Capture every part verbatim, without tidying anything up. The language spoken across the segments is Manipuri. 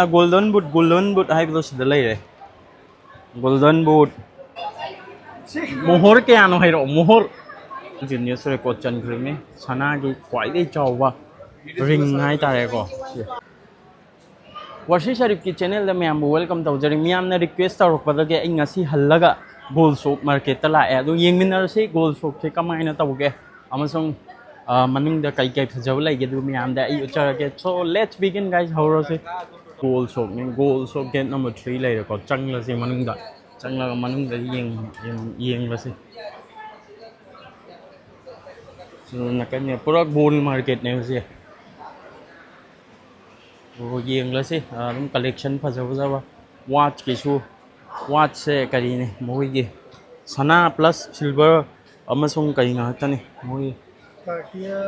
Golden boot, golden boot ꯍꯥꯏꯕꯗꯣ ꯁꯤꯗ ꯂꯩꯔꯦ꯫ Golden boot꯫ ꯃꯣꯍꯣꯔ ꯀꯌꯥꯅꯣ ꯍꯥꯏꯔꯛꯑꯣ, ꯃꯣꯍꯣꯔ꯫ Guinness record ꯆꯟꯈ꯭ꯔꯤꯕꯅꯤ ꯁꯅꯥꯒꯤ ꯈ꯭ꯋꯥꯏꯗꯒꯤ ꯆꯥꯎꯕ ring ꯍꯥꯏꯇꯥꯔꯦꯀꯣ꯫ ꯁꯤ ꯋꯥꯔꯁꯤ ꯁꯔꯤꯐꯀꯤ channelꯗ ꯃꯌꯥꯝꯕꯨ welcome ꯇꯧꯖꯔꯤ꯫ ꯃꯌꯥꯝꯅ request ꯇꯧꯔꯛꯄꯗꯒꯤ ꯑꯩ ꯉꯁꯤ ꯍꯜꯂꯒ gold shop marketꯇ ꯂꯥꯛꯑꯦ꯫ ꯑꯗꯨ ꯌꯦꯡꯃꯤꯟꯅꯔꯁꯤ gold shopꯁꯦ ꯀꯃꯥꯏꯅ ꯇꯧꯒꯦ ꯑꯃꯁꯨꯡ, ꯑ, ꯃꯅꯨꯡꯗ ꯀꯩ ꯀꯩ ꯐꯖꯕ ꯂꯩꯒꯦ ꯑꯗꯨ ꯃꯌꯥꯝꯗ ꯑꯩ ꯎꯠꯆꯔꯒꯦ꯫ So let's begin guys, ꯍꯧꯔꯁꯤ꯫ Gold shopꯅꯤ, gold shop gate number three ꯂꯩꯔꯦꯀꯣ꯫ ꯆꯪꯂꯁꯤ ꯃꯅꯨꯡꯗ, ꯆꯪꯂꯒ ꯃꯅꯨꯡꯗ ꯌꯦꯡ-, ꯌꯦꯡ-, ꯌꯦꯡꯂꯁꯤ꯫ ꯁꯤꯗ ꯅꯥꯀꯟꯁꯦ ꯄꯨꯔꯥ gold marketꯅꯦꯕ ꯁꯤ꯫ ꯑꯣ, ꯌꯦꯡꯂꯁꯤ꯫ ꯑꯥ, ꯑꯗꯨꯝ collection ꯐꯖ ꯐꯖꯕ watchꯀꯤꯁꯨ, watchꯁꯦ ꯀꯔꯤꯅꯤ, ꯃꯈꯣꯏꯒꯤ ꯁꯅꯥ plus silver ꯑꯃꯁꯨꯡ ꯀꯔꯤ ꯉꯥꯛꯇꯅꯤ, ꯃꯣꯏꯒꯤ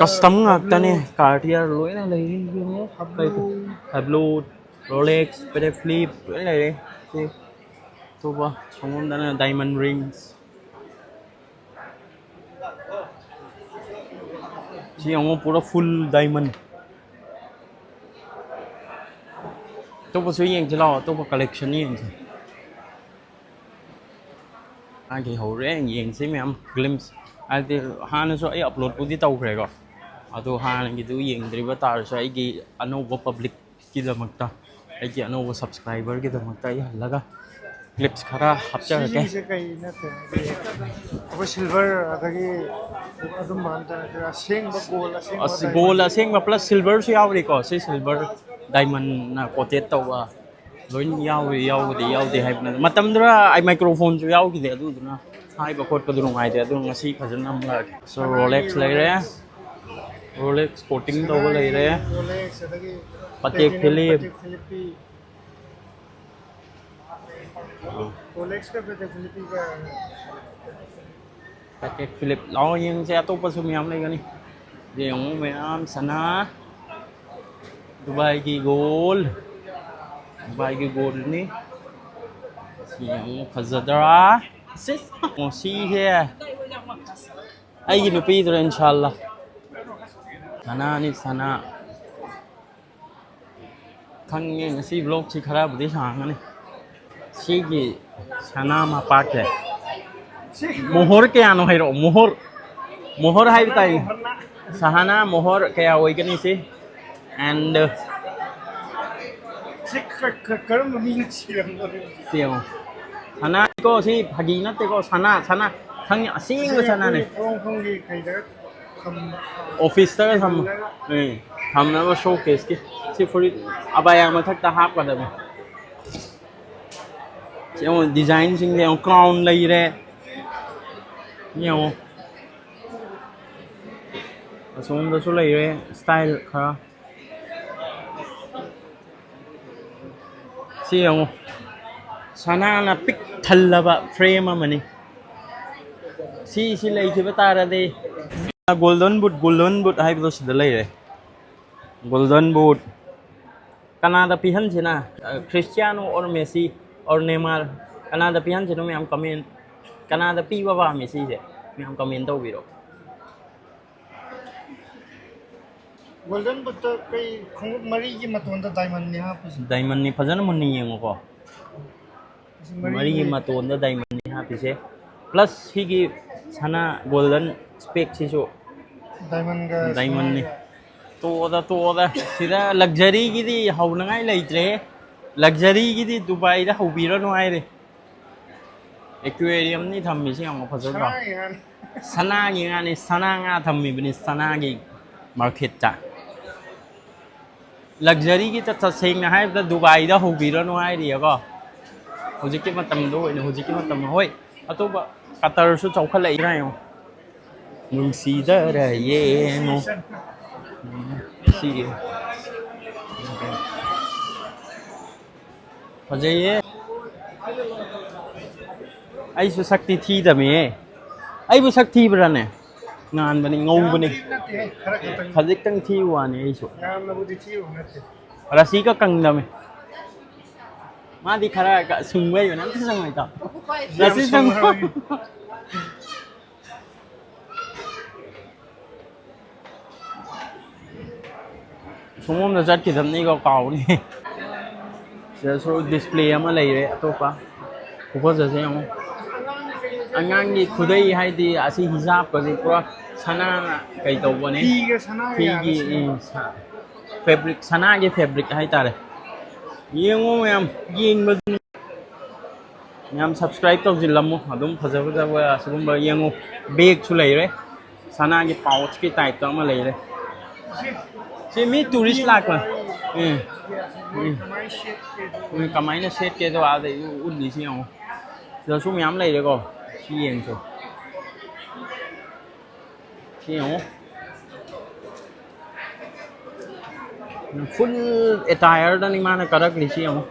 custom ꯉꯥꯛꯇꯅꯤ꯫ Cartier ꯂꯣꯏꯅ ꯂꯩꯔꯤ꯫ ꯌꯦꯡꯉꯣ, ꯀꯩ ꯀꯩ? Hublot, Rolex, Patek Philippe ꯂꯣꯏ ꯂꯩꯔꯦ꯫ ꯁꯤ ꯑꯇꯣꯞꯄ ꯁꯣꯝꯗꯅ diamond rings꯫ ꯁꯤ ꯌꯦꯡꯉꯣ, ꯄꯨꯔꯥ full diamond꯫ ꯑꯇꯣꯞꯄꯁꯨ ꯌꯦꯡꯁꯤ ꯂꯥꯛꯑꯣ, ꯑꯇꯣꯞꯄ collection ꯌꯦꯡꯁꯤ꯫ ꯃꯥꯒꯤ ꯍꯧꯔꯦ, ꯌꯦꯡꯁꯤ ꯃꯌꯥꯝ glimpse꯫ ꯍꯥꯏꯗꯤ ꯍꯥꯟꯅꯁꯨ ꯑꯩ uploadꯄꯨꯗꯤ ꯇꯧꯈ꯭ꯔꯦꯀꯣ, ꯑꯗꯣ ꯍꯥꯟꯅꯒꯤꯗꯨ ꯌꯦꯡꯗ꯭ꯔꯤꯕ ꯇꯥꯔꯁꯨ ꯑꯩꯒꯤ ꯑꯅꯧꯕ publicꯀꯤꯗꯃꯛꯇ, ꯑꯩꯒꯤ ꯑꯅꯧꯕ subscriberꯒꯤꯗꯃꯛꯇ ꯑꯩ ꯍꯜꯂꯒ clips ꯈꯔ ꯍꯥꯞꯆꯔꯛꯀꯦ꯫ ꯁꯤꯁꯤꯡꯁꯦ ꯀꯩ ꯅꯠꯇꯦ, ꯍꯥꯏꯗꯤ ꯑꯩꯈꯣꯏ silver ꯑꯗꯒꯤ ꯑꯗꯨꯝꯕ ꯑꯝꯇ ꯅꯠꯇꯦ, ꯑꯁꯦꯡꯕ gold, ꯑꯁꯦꯡꯕ ꯑꯁ, diamond꯫ Gold ꯑꯁꯦꯡꯕ plus silverꯁꯨ ꯌꯥꯎꯔꯤꯀꯣ꯫ ꯁꯤ silver diamondꯅ coated ꯇꯧꯕ ꯂꯣꯏ ꯌꯥꯎꯔꯤ, ꯌꯥꯎꯕꯗꯤ ꯌꯥꯎꯗꯦ ꯍꯥꯏꯕꯅ꯫ ꯃꯇꯝꯗꯨꯗ ꯑꯩ microphoneꯁꯨ ꯌꯥꯎꯈꯤꯗꯦ, ꯑꯗꯨꯗꯨꯅ ꯍꯥꯏꯕ ꯈꯣꯠꯄꯗꯨ ꯅꯨꯡꯉꯥꯏꯇꯦ꯫ ꯑꯗꯨ ꯉꯁꯤ ꯐꯖꯅ ꯅꯝꯂꯛꯑꯒꯦ꯫ So, Rolex ꯂꯩꯔꯦ, Rolex coating ꯇꯧꯕ ꯂꯩꯔꯦ, Rolex, ꯑꯗꯒꯤ Patek Platinum, Philippe꯫ Patek Philippe꯫ ꯑꯥ꯫ Rolexꯀ Patek Philippeꯒ꯫ Patek Philippe ꯂꯥꯛꯑꯣ ꯌꯦꯡꯁꯦ, ꯑꯇꯣꯞꯄꯁꯨ ꯃꯌꯥꯝ ꯂꯩꯒꯅꯤ꯫ ꯌꯦꯡꯉꯨ ꯃꯌꯥꯝ, ꯁꯅꯥ, ꯗꯨꯕꯥꯏꯒꯤ gold, ꯗꯨꯕꯥꯏꯒꯤ goldꯅꯤ꯫ ꯁꯤ ꯌꯦꯡꯉꯨ, ꯐꯖꯗ꯭ꯔꯥ? ꯁꯤꯁ! ꯑꯣ, ꯁꯤꯁꯦ ꯑꯩꯒꯤ ꯅꯨꯄꯤꯗꯨꯔ, ꯏꯟꯁꯥꯜꯂꯥ꯫ ꯁꯅꯥꯅꯤ, ꯁꯅꯥ꯫ ꯈꯪꯉꯦ, ꯉꯁꯤ vlogꯁꯤ ꯈꯔꯕꯨꯗꯤ ꯁꯥꯡꯉꯅꯤ꯫ ꯁꯤꯒꯤ ꯁꯅꯥ ꯃꯄꯥꯛꯁꯦ ꯃꯣꯍꯣꯔ ꯀꯌꯥꯅꯣ ꯍꯥꯏꯔꯛꯑꯣ꯫ ꯃꯣꯍꯣꯔ, ꯃꯣꯍꯣꯔ ꯍꯥꯏꯕ ꯇꯥꯏ꯫ ꯁꯍꯥꯅꯥ ꯃꯣꯍꯣꯔ ꯀꯌꯥ ꯑꯣꯏꯒꯅꯤ ꯁꯤ? And ꯁꯤ ꯀ- ꯀ- ꯀꯔꯝꯕ ꯃꯤꯅ ꯁꯤꯔꯝꯗꯣꯔꯤꯕ? ꯁꯤ ꯌꯦꯡꯉꯣ, ꯁꯅꯥꯅꯤꯀꯣ, ꯁꯤ ꯐꯥꯒꯤ ꯅꯠꯇꯦꯀꯣ꯫ ꯁꯅꯥ, ꯁꯅꯥ, ꯈꯪꯉꯤ, ꯑꯁꯦꯡꯕ ꯁꯅꯥꯅꯦ꯫ ꯑꯩꯈꯣꯏ ꯊꯣꯡ ꯊꯣꯡꯒꯤ ꯀꯩꯗ ꯊꯝ- ꯑꯣꯐꯤꯁꯇꯒ ꯊꯝꯕ꯫ ꯎꯝ, ꯊꯝꯅꯕ showcaseꯀꯤ꯫ ꯁꯤ ꯐꯨꯔꯤꯠ ꯑꯕꯥꯌꯥ ꯃꯊꯛꯇ ꯍꯥꯞꯀꯗꯕꯅꯤ꯫ ꯁꯤ ꯌꯦꯡꯉꯣ, designꯁꯤꯡꯁꯦ ꯌꯦꯡꯉꯣ, crown ꯂꯩꯔꯦ꯫ ꯌꯦꯡꯉꯣ, ꯑꯁꯣꯝꯗꯁꯨ ꯂꯩꯔꯦ style ꯈꯔ꯫ ꯁꯤ ꯌꯦꯡꯉꯣ, ꯁꯅꯥꯅ ꯄꯤꯛ ꯊꯜꯂꯕ frame ꯑꯃꯅꯤ꯫ ꯁꯤ, ꯁꯤ ꯂꯩꯈꯤꯕ ꯇꯥꯔꯗꯤ꯫ Golden boot, golden boot ꯍꯥꯏꯕꯗꯣ ꯁꯤꯗ ꯂꯩꯔꯦ꯫ Golden boot꯫ ꯀꯅꯥꯗ ꯄꯤꯍꯟꯁꯤꯅ? ꯑ, Cristiano or Messi or Neymar? ꯀꯅꯥꯗ ꯄꯤꯍꯟꯁꯤꯅꯣ ꯃꯌꯥꯝ comment? ꯀꯅꯥꯗ ꯄꯤꯕ ꯄꯥꯝꯃꯤ ꯁꯤꯁꯦ? ꯃꯌꯥꯝ comment ꯇꯧꯕꯤꯔꯣ꯫ Golden bootꯇ ꯀꯩ ꯈꯣꯡꯎꯞ ꯃꯔꯤꯒꯤ ꯃꯇꯣꯟꯗ diamondꯅꯤ ꯍꯥꯞꯄꯤꯁꯦ꯫ Diamondꯅꯤ, ꯐꯖꯅ ꯃꯨꯟꯅ ꯌꯦꯡꯉꯨꯀꯣ꯫ ꯑꯁꯤ ꯃꯔꯤꯒꯤ ꯃꯇꯣꯟꯗ diamondꯅꯤ ꯍꯥꯞꯄꯤꯁꯦ꯫ Plus ꯁꯤꯒꯤ ꯁꯅꯥ golden specꯁꯤꯁꯨ diamondꯒ diamondꯅꯤ꯫ ꯁꯅꯥꯒ꯫ ꯇꯣꯛꯑꯣꯗ, ꯇꯣꯛꯑꯣꯗ꯫ ꯁꯤꯗ luxuryꯒꯤꯗꯤ ꯍꯧꯅꯉꯥꯏ ꯂꯩꯇ꯭ꯔꯦ꯫ Luxuryꯒꯤꯗꯤ ꯗꯨꯕꯥꯏꯗ ꯍꯧꯕꯤꯔꯅꯨ ꯍꯥꯏꯔꯦ꯫ Aquariumꯅꯤ ꯊꯝꯃꯤꯁꯤ ꯌꯥꯝ ꯐꯖꯗ꯭ꯔꯣ? ꯁꯅꯥꯒꯤ ꯉꯥꯅꯤ꯫ ꯁꯅꯥꯒꯤ ꯉꯥꯅꯤ, ꯁꯅꯥ ꯉꯥ ꯊꯝꯃꯤꯕꯅꯤ ꯁꯅꯥꯒꯤ marketꯇ꯫ Luxuryꯒꯤ ꯇ-, ꯇꯁꯦꯡꯅ ꯍꯥꯏꯔꯕꯗ ꯗꯨꯕꯥꯏꯗ ꯍꯧꯕꯤꯔꯅꯨ ꯍꯥꯏꯔꯤꯌꯦꯀꯣ꯫ ꯍꯧꯖꯤꯛꯀꯤ ꯃꯇꯝꯗ ꯑꯣꯏꯅ, ꯍꯧꯖꯤꯛꯀꯤ ꯃꯇꯝ, ꯍꯣꯏ, ꯑꯇꯣꯞꯄ ꯀꯇꯔꯁꯨ ꯆꯥꯎꯈꯠꯂꯛꯏꯅ ꯌꯦꯡꯉꯣ꯫ ꯅꯨꯡꯁꯤꯗꯔ ꯌꯦꯡꯉꯣ꯫ ꯁꯤ ꯐꯖꯩꯌꯦ꯫ ꯑꯩꯁꯨ ꯁꯛꯇꯤ ꯊꯤꯗꯃꯤꯍꯦ꯫ ꯑꯩꯕꯨ ꯁꯛ ꯊꯤꯕ꯭ꯔꯥꯅꯦ? ꯉꯥꯟꯕꯅꯤ, ꯉꯧꯕꯅꯤ꯫ ꯌꯥꯝ ꯊꯤꯕ ꯅꯠꯇꯦꯍꯦ, ꯈꯔ ꯈꯛꯇꯪ꯫ ꯈꯖꯤꯛꯇꯪ ꯊꯤꯕ ꯋꯥꯅꯤ ꯑꯩꯁꯨ꯫ ꯌꯥꯝꯅꯕꯨꯗꯤ ꯊꯤꯕ ꯅꯠꯇꯦ꯫ ꯔꯥꯁꯤꯒ ꯀꯪꯗꯃꯤ꯫ ꯃꯥꯗꯤ ꯈꯔ ꯀ-, ꯁꯨꯡꯕ ꯍꯩꯕꯅꯦ, ꯑꯝꯇ ꯁꯨꯡꯉꯣꯏ ꯇꯥꯎ꯫ ꯔꯥꯁꯤ ꯁꯨꯡꯉꯣ꯫ ꯁꯣꯝꯂꯣꯝꯗ ꯆꯠꯈꯤꯗꯕꯅꯤꯀꯣ, ꯀꯥꯎꯅꯤ꯫ ꯁꯤꯗꯁꯨ ꯗꯤꯁꯄ꯭ꯂꯦ ꯑꯃ ꯂꯩꯔꯦ ꯑꯇꯣꯞꯄ꯫ ꯈꯨꯐꯖꯁꯦ ꯌꯦꯡꯉꯣ꯫ ꯑꯉꯥꯡꯒꯤ ꯈꯨꯗꯩ ꯍꯥꯏꯗꯤ ꯑꯁꯤ ꯍꯤꯖꯥꯕꯀꯁꯦ ꯄꯨꯔꯥ ꯁꯅꯥꯅ ꯀꯩ ꯇꯧꯕꯅꯦ꯫ ꯐꯤꯒ ꯁꯅꯥꯒ ꯐꯤꯒꯤ, ꯌꯥꯒ ꯁꯅꯥ꯫ ꯎꯝ, ꯁ-, ꯐꯦꯕ꯭ꯔꯤꯛ, ꯁꯅꯥꯒꯤ ꯐꯦꯕ꯭ꯔꯤꯛ ꯍꯥꯏꯇꯥꯔꯦ꯫ ꯌꯦꯡꯉꯣ ꯃꯌꯥꯝ, ꯌꯦꯡꯕꯗꯨꯅꯤ꯫ ꯃꯌꯥꯝ subscribe ꯇꯧꯁꯤꯜꯂꯝꯃꯣ꯫ ꯑꯗꯨꯝ ꯐꯖ ꯐꯖꯕ ꯁꯤꯒꯨꯝꯕ ꯌꯦꯡꯉꯨ꯫ ꯕꯦꯒꯁꯨ ꯂꯩꯔꯦ꯫ ꯁꯅꯥꯒꯤ pouchꯀꯤ typeꯇ ꯑꯃ ꯂꯩꯔꯦ꯫ ꯁꯤ ꯃꯤ tourist ꯂꯥꯛꯄ꯫ ꯎꯝ꯫ ꯎꯝ꯫ ꯎꯝ, ꯀꯃꯥꯏꯅ ꯁꯦꯠꯀꯦꯗꯣ ꯑꯥꯗ ꯎꯠꯂꯤꯁꯤ ꯌꯦꯡꯉꯣ꯫ ꯁꯤꯗꯁꯨ ꯃꯌꯥꯝ ꯂꯩꯔꯦꯀꯣ꯫ ꯁꯤ ꯌꯦꯡꯁꯦ꯫ ꯁꯤ ꯌꯦꯡꯉꯣ꯫ Full attireꯗꯅꯤ ꯃꯥꯅ ꯀꯥꯔꯛꯂꯤꯁꯤ ꯌꯦꯡꯉꯣ꯫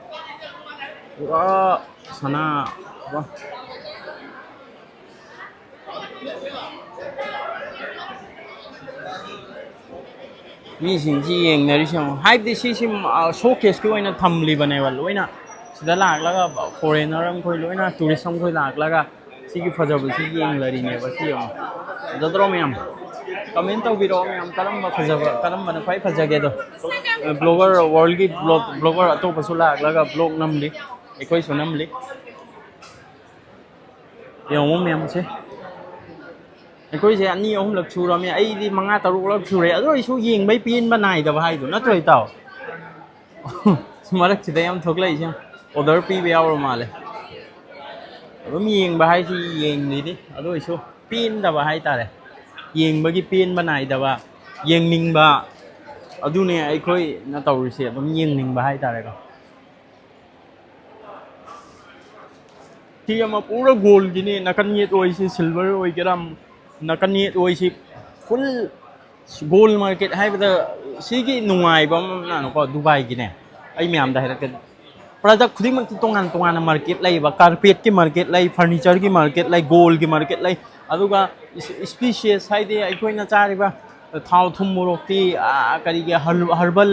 ꯄꯨꯔꯥ ꯁꯅꯥ, ꯄꯨꯔꯥ꯫ ꯃꯤꯁꯤꯡꯁꯤ ꯌꯦꯡꯅꯔꯤꯁꯦ ꯌꯦꯡꯉꯣ꯫ ꯍꯥꯏꯕꯗꯤ ꯁꯤꯁꯤ, ꯑ, showcaseꯀꯤ ꯑꯣꯏꯅ ꯊꯝꯂꯤꯕꯅꯦꯕ꯫ ꯂꯣꯏꯅ ꯁꯤꯗ ꯂꯥꯛꯂꯒ foreigner ꯑꯃꯈꯣꯏ, ꯂꯣꯏꯅ tourist ꯑꯃꯈꯣꯏ ꯂꯥꯛꯂꯒ ꯁꯤꯒꯤ ꯐꯖꯕꯁꯤ ꯌꯦꯡꯂꯔꯤꯅꯦꯕ꯫ ꯁꯤ ꯌꯦꯡꯉꯣ꯫ ꯐꯖꯗ꯭ꯔꯣ ꯃꯌꯥꯝ? Comment ꯇꯧꯕꯤꯔꯛꯑꯣ ꯃꯌꯥꯝ, ꯀꯔꯝꯕ ꯐꯖꯕ, ꯀꯔꯝꯕꯅ ꯈ꯭ꯋꯥꯏ ꯐꯖꯒꯦꯗꯣ꯫ Blogger, worldꯀꯤ blog-, blogger ꯑꯇꯣꯞꯄꯁꯨ ꯂꯥꯛꯂꯒ vlog ꯅꯝꯂꯤ, ꯑꯩꯈꯣꯏꯁꯨ ꯅꯝꯂꯤ꯫ ꯌꯦꯡꯉꯣ ꯃꯌꯥꯝꯁꯦ꯫ ꯑꯩꯈꯣꯏꯁꯦ ꯑꯅꯤ ꯑꯍꯨꯝꯂꯛ ꯁꯨꯔꯝꯃꯦ, ꯑꯩꯗꯤ ꯃꯉꯥ ꯇꯔꯨꯛꯂꯛ ꯁꯨꯔꯦ꯫ ꯑꯗꯨ ꯑꯣꯏꯔꯁꯨ ꯌꯦꯡꯕꯩ ꯄꯦꯟꯕ ꯅꯥꯏꯗꯕ ꯍꯥꯏꯗꯣ ꯅꯠꯇ꯭ꯔꯣ, ꯏꯇꯥꯎ? ꯃꯔꯛꯁꯤꯗ ꯌꯥꯝ ꯊꯣꯛꯂꯛꯏꯁꯦ꯫ Order ꯄꯤꯕ ꯌꯥꯎꯔ ꯃꯥꯜꯂꯦ꯫ ꯑꯗꯨꯝ ꯌꯦꯡꯕ ꯍꯥꯏꯁꯤ ꯌꯦꯡꯂꯤꯅꯤ, ꯑꯗꯨ ꯑꯣꯏꯔꯁꯨ ꯄꯦꯟꯗꯕ ꯍꯥꯏꯇꯥꯔꯦ꯫ ꯌꯦꯡꯕꯒꯤ ꯄꯦꯟꯕ ꯅꯥꯏꯗꯕ, ꯌꯦꯡꯅꯤꯡꯕ, ꯑꯗꯨꯅꯦ ꯑꯩꯈꯣꯏꯅ ꯇꯧꯔꯤꯁꯦ, ꯑꯗꯨꯝ ꯌꯦꯡꯅꯤꯡꯕ ꯍꯥꯏꯇꯥꯔꯦꯀꯣ꯫ ꯁꯤ ꯑꯃ ꯄꯨꯔꯥ goldꯒꯤꯅꯤ, ꯅꯥꯀꯟ ꯌꯦꯠ ꯑꯣꯏꯁꯤ silver ꯑꯣꯏꯒꯦꯔꯥ, ꯅꯥꯀꯟ ꯌꯦꯠ ꯑꯣꯏꯁꯤ full gold market ꯍꯥꯏꯕꯗ ꯁꯤꯒꯤ ꯅꯨꯡꯉꯥꯏꯕ ꯑꯃꯅꯀꯣ, ꯗꯨꯕꯥꯏꯒꯤꯅꯦ, ꯑꯩ ꯃꯌꯥꯝꯗ ꯍꯥꯏꯔꯛꯀꯦ꯫ Product ꯈꯨꯗꯤꯡꯃꯛꯇꯤ ꯇꯣꯉꯥꯟ ꯇꯣꯉꯥꯟꯅ market ꯂꯩꯌꯦꯕ꯫ Carpetꯀꯤ market ꯂꯩ, furnitureꯒꯤ market ꯂꯩ, goldꯒꯤ market ꯂꯩ, ꯑꯗꯨꯒ ꯏꯁ-, species ꯍꯥꯏꯗꯤ ꯑꯩꯈꯣꯏꯅ ꯆꯥꯔꯤꯕ ꯊꯥꯎ ꯊꯨꯝ ꯃꯣꯔꯣꯛꯇꯤ, ꯑꯥ, ꯀꯔꯤꯒꯤ ꯍꯔ-, herbal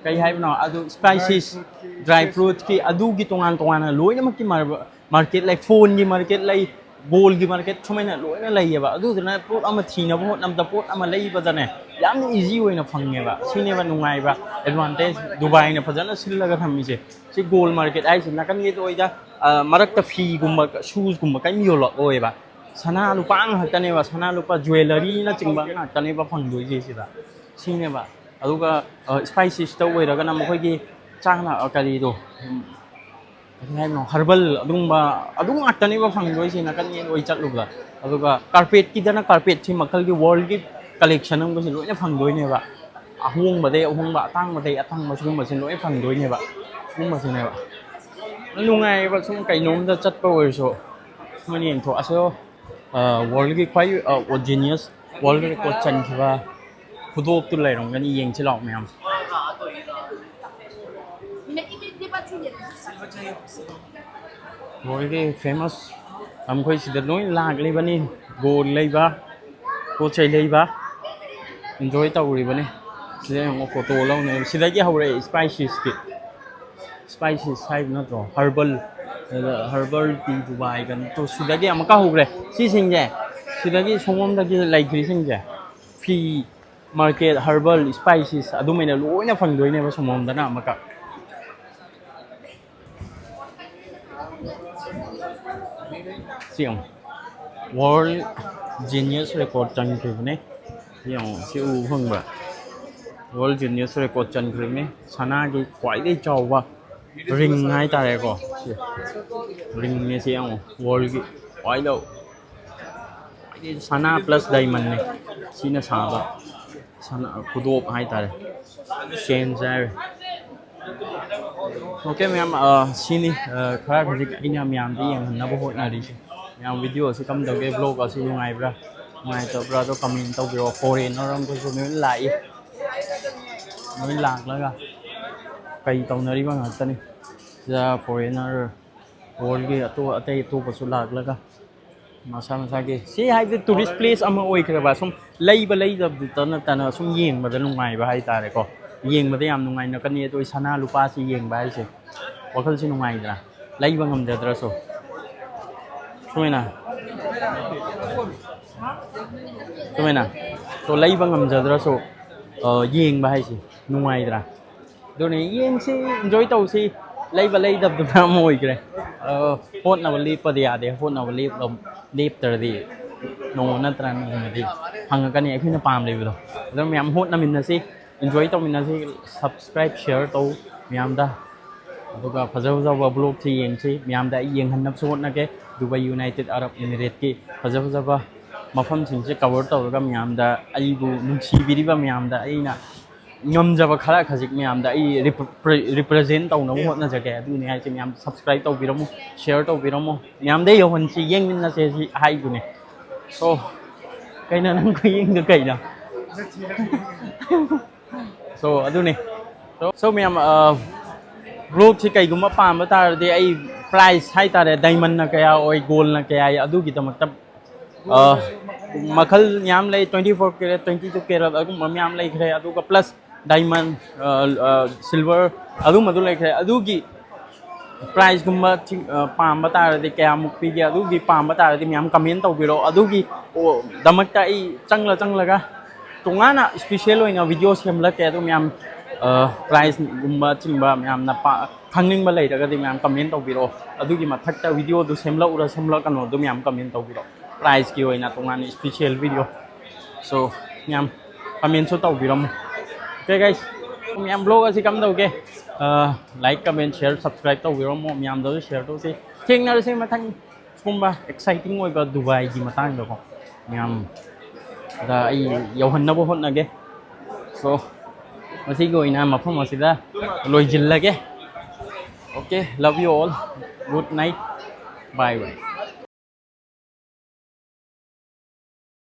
ꯀꯩ ꯍꯥꯏꯕꯅꯣ ꯑꯗꯨ, spices, dry fruitꯀꯤ ꯑꯗꯨꯒꯤ ꯇꯣꯉꯥꯟ ꯇꯣꯉꯥꯟꯅ ꯂꯣꯏꯅꯃꯛꯀꯤ mar-, market ꯂꯩ, phoneꯒꯤ market ꯂꯩ, ꯒꯣꯜꯒꯤ ꯃꯥꯔꯀꯦꯠ ꯁꯨꯃꯥꯏꯅ ꯂꯣꯏꯅ ꯂꯩꯌꯦꯕ꯫ ꯑꯗꯨꯗꯨꯅ ꯄꯣꯠ ꯑꯃ ꯊꯤꯅꯕ ꯍꯣꯠꯅꯕꯗ, ꯄꯣꯠ ꯑꯃ ꯂꯩꯕꯗꯅꯦ, ꯌꯥꯝꯅ ꯏꯖꯤ ꯑꯣꯏꯅ ꯐꯪꯉꯦꯕ꯫ ꯁꯤꯅꯦꯕ ꯅꯨꯡꯉꯥꯏꯕ ꯑꯦꯗꯚꯥꯟꯇꯦꯖ ꯗꯨꯕꯥꯏꯅ ꯐꯖꯅ ꯁꯤꯜꯂꯒ ꯊꯝꯃꯤꯁꯦ꯫ ꯁꯤ ꯒꯣꯜ ꯃꯥꯔꯀꯦꯠ ꯍꯥꯏꯁꯦ ꯅꯥꯀꯟꯒꯤ ꯑꯣꯏꯗ, ꯑ, ꯃꯔꯛꯇ ꯐꯤꯒꯨꯝꯕ, ꯁꯨꯁꯀꯨꯝꯕ ꯀꯔꯤꯝ ꯌꯣꯜꯂꯛꯑꯣꯏꯕ꯫ ꯁꯅꯥ ꯂꯨꯄꯥ ꯉꯥꯛꯇꯅꯦꯕ, ꯁꯅꯥ ꯂꯨꯄꯥ ꯖ꯭ꯋꯦꯂꯔꯤꯅꯆꯤꯡꯕ ꯉꯥꯛꯇꯅꯦꯕ ꯐꯪꯗꯣꯏꯁꯦ ꯁꯤꯗ꯫ ꯁꯤꯅꯦꯕ꯫ ꯑꯗꯨꯒ, ꯑ, ꯁ꯭ꯄꯥꯏꯁꯤꯁꯇ ꯑꯣꯏꯔꯒꯅ ꯃꯈꯣꯏꯒꯤ ꯆꯥꯅ, ꯑ, ꯀꯔꯤꯗꯣ, ꯎꯝ, ꯀꯔꯤ ꯍꯥꯏꯕꯅꯣ, ꯍꯔꯕꯜ ꯑꯗꯨꯒꯨꯝꯕ, ꯑꯗꯨ ꯉꯥꯛꯇꯅꯦꯕ ꯐꯪꯗꯣꯏꯁꯦ ꯅꯥꯀꯟ ꯌꯦꯠ ꯑꯣꯏ ꯆꯠꯂꯨꯕꯗ꯫ ꯑꯗꯨꯒ ꯀꯥꯔꯄꯦꯠꯀꯤꯗꯅ ꯀꯥꯔꯄꯦꯠꯁꯤ ꯃꯈꯜꯒꯤ ꯋꯥꯔꯜꯒꯤ ꯀꯂꯦꯛꯁꯟ ꯑꯃꯒꯁꯨ ꯂꯣꯏꯅ ꯐꯪꯗꯣꯏꯅꯦꯕ꯫ ꯑꯍꯣꯡꯕꯗꯩ ꯑꯍꯣꯡꯕ, ꯑꯇꯥꯡꯕꯗꯩ ꯑꯇꯥꯡꯕ ꯁꯤꯒꯨꯝꯕꯁꯤ ꯂꯣꯏꯅ ꯐꯪꯗꯣꯏꯅꯦꯕ꯫ ꯁꯤꯒꯨꯝꯕꯁꯤꯅꯦꯕ꯫ ꯅꯨꯡꯉꯥꯏꯌꯦꯕ ꯁꯨꯝ ꯀꯩꯅꯣꯝꯗ ꯆꯠꯄ ꯑꯣꯏꯔꯁꯨ꯫ ꯁꯨꯃꯥꯏꯅ ꯌꯦꯡꯊꯣꯛ-, ꯑꯁꯣ, ꯑ, ꯋꯥꯔꯜꯒꯤ ꯈ꯭ꯋꯥꯏ, ꯑ, ꯖꯤꯅꯤꯌꯁ ꯋꯥꯔꯜ ꯔꯦꯀꯣꯔꯗ ꯆꯟꯈꯤꯕ ꯈꯨꯗꯣꯞꯇꯨ ꯂꯩꯔꯝꯒꯅꯤ, ꯌꯦꯡꯁꯤ ꯂꯥꯛꯑꯣ ꯃꯌꯥꯝ꯫ ꯃꯣꯏꯒꯤ ꯐꯦꯃꯁ ꯂꯝꯈꯣꯏꯁꯤꯗ ꯂꯣꯏ ꯂꯥꯛꯂꯤꯕꯅꯤ꯫ ꯒꯣꯜ ꯂꯩꯕ, ꯄꯣꯠ ꯆꯩ ꯂꯩꯕ, ꯏꯟꯖꯣꯏ ꯇꯧꯔꯤꯕꯅꯤ꯫ ꯁꯤꯗ ꯌꯦꯡꯉꯣ, ꯐꯣꯇꯣ ꯂꯧꯅꯩ꯫ ꯁꯤꯗꯒꯤ ꯍꯧꯔꯛꯑꯦ ꯁ꯭ꯄꯥꯏꯁꯤꯁꯀꯤ꯫ ꯁ꯭ꯄꯥꯏꯁꯤꯁ ꯍꯥꯏꯕ ꯅꯠꯇ꯭ꯔꯣ? ꯍꯔꯕꯜ, ꯍꯔꯕꯜ ꯇꯤ ꯗꯨꯕꯥꯏꯒ ꯅꯠꯇ꯭ꯔꯣ? ꯁꯤꯗꯒꯤ ꯑꯃꯨꯛꯀ ꯍꯧꯈ꯭ꯔꯦ꯫ ꯁꯤꯁꯤꯡꯁꯦ, ꯁꯤꯗꯒꯤ ꯁꯣꯝꯂꯣꯝꯗꯒꯤ ꯂꯩꯈ꯭ꯔꯤꯁꯤꯡꯁꯦ, ꯐꯤ, ꯃꯥꯔꯀꯦꯠ, ꯍꯔꯕꯜ, ꯁ꯭ꯄꯥꯏꯁꯤꯁ ꯑꯗꯨꯃꯥꯏꯅ ꯂꯣꯏꯅ ꯐꯪꯗꯣꯏꯅꯦꯕ ꯁꯣꯝꯂꯣꯝꯗꯅ ꯑꯃꯨꯛꯀ꯫ ꯁꯤ ꯌꯦꯡꯉꯣ, ꯋꯥꯔꯜ ꯖꯤꯅꯤꯌꯁ ꯔꯦꯀꯣꯔꯗ ꯆꯟꯈ꯭ꯔꯤꯕꯅꯦ꯫ ꯁꯤ ꯌꯦꯡꯉꯣ, ꯁꯤ ꯎꯕ ꯐꯪꯕ꯭ꯔꯥ? ꯋꯥꯔꯜ ꯖꯤꯅꯤꯌꯁ ꯔꯦꯀꯣꯔꯗ ꯆꯟꯈ꯭ꯔꯤꯕꯅꯦ꯫ ꯁꯅꯥꯒꯤ ꯈ꯭ꯋꯥꯏꯗꯒꯤ ꯆꯥꯎꯕ ꯔꯤꯡ ꯍꯥꯏꯇꯥꯔꯦꯀꯣ꯫ ꯁꯤ ꯔꯤꯡꯅꯦ, ꯁꯤ ꯌꯦꯡꯉꯣ, ꯋꯥꯔꯜꯒꯤ ꯈ꯭ꯋꯥꯏꯗ ꯁꯅꯥ ꯄ꯭ꯂꯁ ꯗꯥꯏꯃꯟꯅꯦ ꯁꯤꯅ ꯁꯥꯕ꯫ ꯁꯅꯥ ꯈꯨꯗꯣꯞ ꯍꯥꯏꯇꯥꯔꯦ, ꯆꯦꯟꯁ ꯍꯥꯏꯔꯦ꯫ ꯑꯣꯀꯦ ꯃꯌꯥꯝ, ꯑ, ꯁꯤꯅꯤ, ꯑ, ꯈꯔ ꯍꯧꯖꯤꯛ ꯑꯩꯅ ꯃꯌꯥꯝꯗ ꯌꯦꯡꯍꯟꯅꯕ ꯍꯣꯠꯅꯔꯤꯁꯦ꯫ ꯃꯌꯥꯝ ꯚꯤꯗꯤꯑꯣ ꯑꯁꯤ ꯀꯝꯗꯧꯒꯦ, ꯕ꯭ꯂꯣꯒ ꯑꯁꯤ ꯅꯨꯡꯉꯥꯏꯕ꯭ꯔꯥ ꯅꯨꯡꯉꯥꯏꯇꯕ꯭ꯔꯥ ꯑꯗꯣ ꯀꯃꯦꯟ ꯇꯧꯕꯤꯔꯛꯑꯣ꯫ ꯐꯣꯔꯦꯟꯅꯔ ꯑꯃꯈꯣꯏꯁꯨ ꯂꯣꯏ ꯂꯥꯛꯏ, ꯂꯣꯏ ꯂꯥꯛꯂꯒ ꯀꯩ ꯇꯧꯅꯔꯤꯕ ꯉꯥꯛꯇꯅꯤ꯫ ꯁꯤꯗ ꯐꯣꯔꯦꯟꯅꯔ ꯋꯥꯔꯜꯒꯤ ꯑꯇꯣꯞ ꯑꯇꯩ ꯑꯇꯣꯞꯄꯁꯨ ꯂꯥꯛꯂꯒ ꯃꯁꯥ ꯃꯁꯥꯒꯤ ꯁꯤ ꯍꯥꯏꯗꯤ ꯇꯨꯔꯤꯁ ꯄ꯭ꯂꯦꯁ ꯑꯃ ꯑꯣꯏꯈ꯭ꯔꯕ ꯁꯨꯝ ꯂꯩꯕ ꯂꯩꯗꯕꯗꯨꯇ ꯅꯠꯇꯅ ꯁꯨꯝ ꯌꯦꯡꯕꯗ ꯅꯨꯡꯉꯥꯏꯕ ꯍꯥꯏꯇꯥꯔꯦꯀꯣ꯫ ꯌꯦꯡꯕꯗ ꯌꯥꯝ ꯅꯨꯡꯉꯥꯏꯅꯀꯅꯤ ꯑꯗꯣ ꯁꯅꯥ ꯂꯨꯄꯥꯁꯤ ꯌꯦꯡꯕ ꯍꯥꯏꯁꯦ ꯋꯥꯈꯜꯁꯤ ꯅꯨꯡꯉꯥꯏꯗꯅ ꯂꯩꯕ ꯉꯝꯖꯗ꯭ꯔꯁꯨ꯫ ꯁꯨꯃꯥꯏꯅ ꯁꯨꯃꯥꯏꯅ꯫ So, ꯂꯩꯕ ꯉꯝꯖꯗ꯭ꯔꯁꯨ, ꯑ, ꯌꯦꯡꯕ ꯍꯥꯏꯁꯤ ꯅꯨꯡꯉꯥꯏꯗ꯭ꯔꯥ? ꯑꯗꯨꯅꯤ, ꯌꯦꯡꯁꯤ, enjoy ꯇꯧꯁꯤ꯫ ꯂꯩꯕ ꯂꯩꯗꯕꯗꯨꯅ ꯑꯃ ꯑꯣꯏꯈ꯭ꯔꯦ꯫ ꯑ, ꯍꯣꯠꯅꯕ ꯂꯦꯞꯄꯗꯤ ꯌꯥꯗꯦ꯫ ꯍꯣꯠꯅꯕ ꯂꯦꯞꯂ-, ꯂꯦꯞꯇ꯭ꯔꯗꯤ ꯅꯣꯡꯃ ꯅꯠꯇ꯭ꯔ ꯅꯣꯡꯃꯗꯤ ꯐꯪꯉꯛꯀꯅꯤ ꯑꯩꯈꯣꯏꯅ ꯄꯥꯝꯂꯤꯕꯗꯣ꯫ ꯑꯗꯨ ꯃꯌꯥꯝ ꯍꯣꯠꯅꯃꯤꯟꯅꯁꯤ, enjoy ꯇꯧꯃꯤꯟꯅꯁꯤ꯫ Subscribe, share ꯇꯧ ꯃꯌꯥꯝꯗ꯫ ꯑꯗꯨꯒ ꯐꯖ ꯐꯖꯕ vlogꯁꯤ ꯌꯦꯡꯁꯤ꯫ ꯃꯌꯥꯝꯗ ꯑꯩ ꯌꯦꯡꯍꯟꯅꯕꯁꯨ ꯍꯣꯠꯅꯒꯦ꯫ ꯗꯨꯕꯥꯏ, ꯌꯨꯅꯥꯏꯇꯦꯠ ꯑꯔꯕ ꯏꯃꯤꯔꯦꯠꯀꯤ ꯐꯖ ꯐꯖꯕ ꯃꯐꯝꯁꯤꯡꯁꯦ cover ꯇꯧꯔꯒ ꯃꯌꯥꯝꯗ, ꯑꯩꯕꯨ ꯅꯨꯡꯁꯤꯕꯤꯔꯤꯕ ꯃꯌꯥꯝꯗ ꯑꯩꯅ ꯉꯝꯖꯕ ꯈꯔ ꯈꯖꯤꯛ ꯃꯌꯥꯝꯗ ꯑꯩ repre-, represent ꯇꯧꯅꯕ ꯍꯣꯠꯅꯖꯒꯦ꯫ ꯑꯗꯨꯅꯤ ꯍꯥꯏꯁꯦ, ꯃꯌꯥꯝ subscribe ꯇꯧꯕꯤꯔꯝꯃꯨ, share ꯇꯧꯕꯤꯔꯝꯃꯨ, ꯃꯌꯥꯝꯗ ꯌꯧꯍꯟꯁꯤ, ꯌꯦꯡꯃꯤꯟꯅꯁꯦ ꯁꯤ ꯍꯥꯏꯗꯨꯅꯦ꯫ So, ꯀꯩꯅꯣ ꯅꯪ ꯈꯨꯌꯦꯡꯗꯣ ꯀꯩꯅꯣ? So, ꯑꯗꯨꯅꯤ꯫ So, so ꯃꯌꯥꯝ, ꯑ, vlogꯁꯤ ꯀꯩꯒꯨꯝꯕ ꯄꯥꯝꯕ ꯇꯥꯔꯗꯤ ꯑꯩ price ꯍꯥꯏꯇꯥꯔꯦ, diamondꯅ ꯀꯌꯥ ꯑꯣꯏ, goldꯅ ꯀꯌꯥ ꯑꯣꯏ, ꯑꯗꯨꯒꯤꯗꯃꯛꯇ, ꯑ, ꯃꯈꯜ ꯃꯌꯥꯝ ꯂꯩ, twenty four carat, twenty two carat ꯑꯗꯨꯒꯨꯝꯕ ꯃꯌꯥꯝ ꯂꯩꯈ꯭ꯔꯦ, ꯑꯗꯨꯒ plus diamond, ꯑ, ꯑ, silver ꯑꯗꯨꯝꯕꯗꯨ ꯂꯩꯈ꯭ꯔꯦ꯫ ꯑꯗꯨꯒꯤ priceꯀꯨꯝꯕ ꯆꯤꯡ-, ꯑ, ꯄꯥꯝꯕ ꯇꯥꯔꯗꯤ ꯀꯌꯥꯃꯨꯛ ꯄꯤꯒꯦ? ꯑꯗꯨꯒꯤ ꯄꯥꯝꯕ ꯇꯥꯔꯗꯤ ꯃꯌꯥꯝ comment ꯇꯧꯕꯤꯔꯛꯑꯣ꯫ ꯑꯗꯨꯒꯤ, ꯑꯣ, ꯗꯃꯛꯇ ꯑꯩ ꯆꯪꯂ ꯆꯪꯂꯒ ꯇꯣꯉꯥꯟꯅ special ꯑꯣꯏꯅ video ꯁꯦꯝꯂꯛꯀꯦ꯫ ꯑꯗꯨ ꯃꯌꯥꯝ, ꯑ, priceꯒꯨꯝꯕ ꯆꯤꯡꯕ ꯃꯌꯥꯝꯅ ꯄꯥ-, ꯈꯪꯅꯤꯡꯕ ꯂꯩꯔꯒꯗꯤ ꯃꯌꯥꯝ comment ꯇꯧꯕꯤꯔꯛꯑꯣ꯫ ꯑꯗꯨꯒꯤ ꯃꯊꯛꯇ videoꯗꯨ ꯁꯦꯝꯂꯛꯎꯔ ꯁꯦꯝꯂꯛꯀꯅꯣ ꯑꯗꯨ ꯃꯌꯥꯝ comment ꯇꯧꯕꯤꯔꯛꯑꯣ꯫ Priceꯀꯤ ꯑꯣꯏꯅ ꯇꯣꯉꯥꯟꯅ special video꯫ So, ꯃꯌꯥꯝ commentꯁꯨ ꯇꯧꯕꯤꯔꯝꯃꯨ꯫ Okay, guys, ꯃꯌꯥꯝ vlog ꯑꯁꯤ ꯀꯝꯗꯧꯒꯦ? ꯑ, like, comment, share, subscribe ꯇꯧꯕꯤꯔꯝꯃꯣ꯫ ꯃꯌꯥꯝꯗꯁꯨ share ꯇꯧꯁꯤ꯫ ꯊꯦꯡꯅꯔꯁꯤ ꯃꯊꯪ ꯁꯤꯒꯨꯝꯕ exciting ꯑꯣꯏꯕ ꯗꯨꯕꯥꯏꯒꯤ ꯃꯇꯥꯡꯗꯀꯣ꯫ ꯃꯌꯥꯝꯗ ꯑꯩ ꯌꯧꯍꯟꯅꯕ ꯍꯣꯠꯅꯒꯦ꯫ So, ꯉꯁꯤꯒꯤ ꯑꯣꯏꯅ ꯃꯐꯝ ꯑꯁꯤꯗ ꯂꯣꯏꯁꯤꯜꯂꯒꯦ꯫ Okay, love you all. Good night. Bye bye.